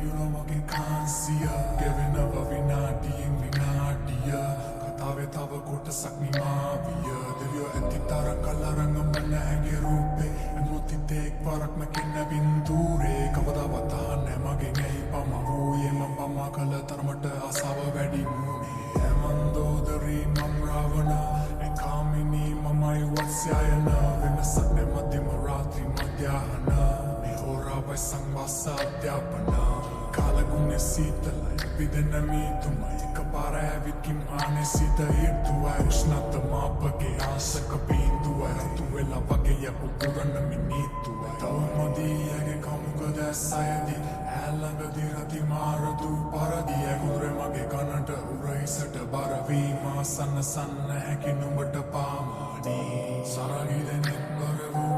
you know මගේ කාන්සිය. ගෙවෙනවා විනාඩියෙන් විනාඩිය. කතාවේ තව කොටසක් නිමා විය. දෙවියෝ ඇති තරම් කල් අරන් අමන ඇගේ රූපේ. ඇමුණොත් හිතේ එක් වරක් මැකෙන්න බින්දූරේ. කවදාවත් අහන්නේ මගෙන් ඇයි පමා වූයේ. මං පමා කළ තරමට ආසාව වැඩි මූනේ. ඈ මන්දෝදරී, මං රාවණ. ඈ කාමිනී, මමයි වත්ස්යායන. වෙනසක් නෑ මධ්‍යම රාත්‍රී මධ්‍යාහන. මේ හෝරාවයි සංවාස අධ්‍යාපන. කාලගුණේ සීතලයි, අපි දෙන්න මීදුමයි. එකපාර ඇවිත් කිම් ආනේ සිත ඍතුවයි. උෂ්ණත්ව මාපගේ ආශක බිඳුවයි. රතු වෙලා වගේ ය පුපුරන මිනිත්තුවයි. තව මදි ඇගේ කමුක දැස් අයදී. ඈ ළඟදී රති මාර දූ පරදී. ඈ කුදුරේ මගේ කනට උරහිසට බර වී. මා සනසන්න හැකි නුඹට පාමානී. සරගි දෙනෙක් බර වූ